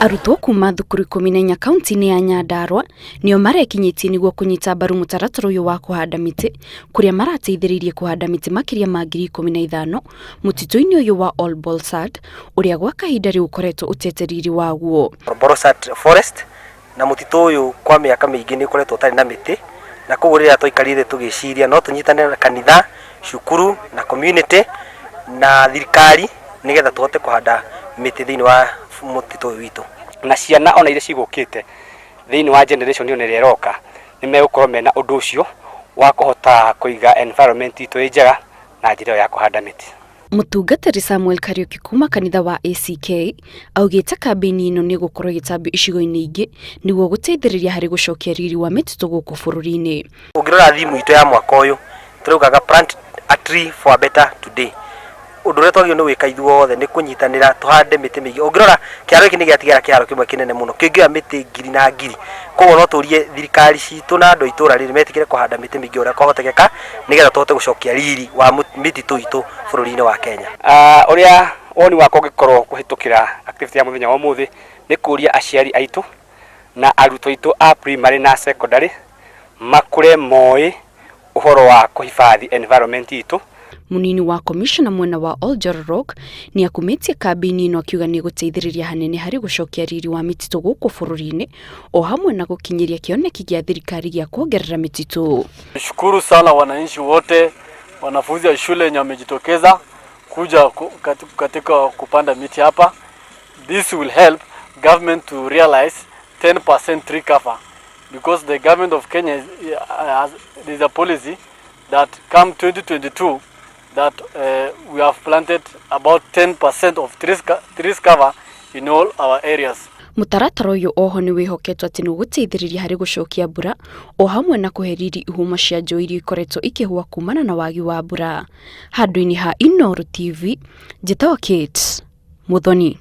Arutwo kuma thukuru 14 kaunti-inĩ ya Nyandarua nĩo marekinyĩtie nĩguo kũnyita mbaru mũtaratara ũyũ wa kũhanda mĩtĩ, kũrĩa marateithĩrĩirie kũhanda mĩtĩ makĩria ma 15,000 mũtitũ-inĩ ũyũ wa Ol Bolsat, ũrĩa gwa kahinda rĩu ũkoretwo ũtete riri waguo. Bolsat Forest na mũtitũ ũyũ kwa mĩaka mĩingĩ nĩ ũkoretwo ũtarĩ na mĩtĩ, na koguo rĩrĩa twaikarire tũgĩciria no tũnyitane na kanitha, cukuru na community na thirikari nĩgetha tũhote kũhanda mĩtĩ thĩinĩ wa mũtitũ ũyũ witũ. Na ciana ona iria cigũkĩte thĩinĩ wa generation ĩno ĩrĩa ĩroka nĩ megũkorwo mena ũndũ ũcio wa kũhota kũiga environment itũ ĩ njega na njĩra ĩyo ya kũhanda mĩtĩ. Mũtungatĩri Samuel Kariuki kuma kanitha wa ACK augĩte kambĩini ĩno nĩ ĩgũkorwo ĩgĩtambio icigo-inĩ ingĩ nĩguo gũteithĩrĩria harĩ gũcokia riri wa mĩtitũ gũkũ bũrũri-inĩ. Ũngĩrora theme itũ ya mwaka ũyũ tũraugaga "Plant a tree for a better today". Ũndũ ũrĩa twagĩrĩirwo nĩ gwĩka ithuothe nĩ kũnyitanĩra tũhande mĩtĩ mĩingĩ. Ũngĩrora kĩharo gĩkĩ nĩ gĩatigara kĩharo kĩmwe kĩnene mũno kĩngĩoya mĩtĩ ngiri na ngiri. Koguo no tũrie thirikari citũ na andũ a itũra rĩrĩ metĩkĩre kũhanda mĩtĩ mĩingĩ ũrĩa kwahotekeka nĩgetha tũhote gũcokia riri wa mĩtitũ itũ bũrũri-inĩ wa Kenya. Ũrĩa woni wakwa ũngĩkorwo kũhĩtũkĩra activity ya mũthenya wa ũmũthĩ nĩ kũria aciari aitũ na arutwo aitũ a primary na secondary makũre moĩ ũhoro wa kũhifadhi environment itũ. Munini wa komishona mwena wa Oljororok nĩ akumĩtie kambĩini ĩno, akiuga nĩ ĩgũteithĩrĩria hanene harĩ gũcokia riri wa mĩtitũ gũkũ bũrũri-inĩ, o hamwe na gũkinyĩria kĩoneki gĩa thirikari gĩa kuongerera mĩtitũ. Shukuru sana wananchi wote, wanafunzi wa shule wenye wamejitokeza kuja katika kupanda miti hapa. This will help government to realize 10% tree cover because the government of Kenya there is a policy that come 2022 that we have planted about 10% of trees cover in all our areas. Mũtaratara ũyũ oho nĩ wĩhoketwo atĩ nĩ ũgũteithĩrĩria harĩ gũcokia mbura, o hamwe na kũhe riri ihumo cia njũĩ iria ikoretwo ikĩhũa kumana na wagi wa mbura. Handũ-inĩ ha Inooro TV, njĩtagwo Kate Muthoni.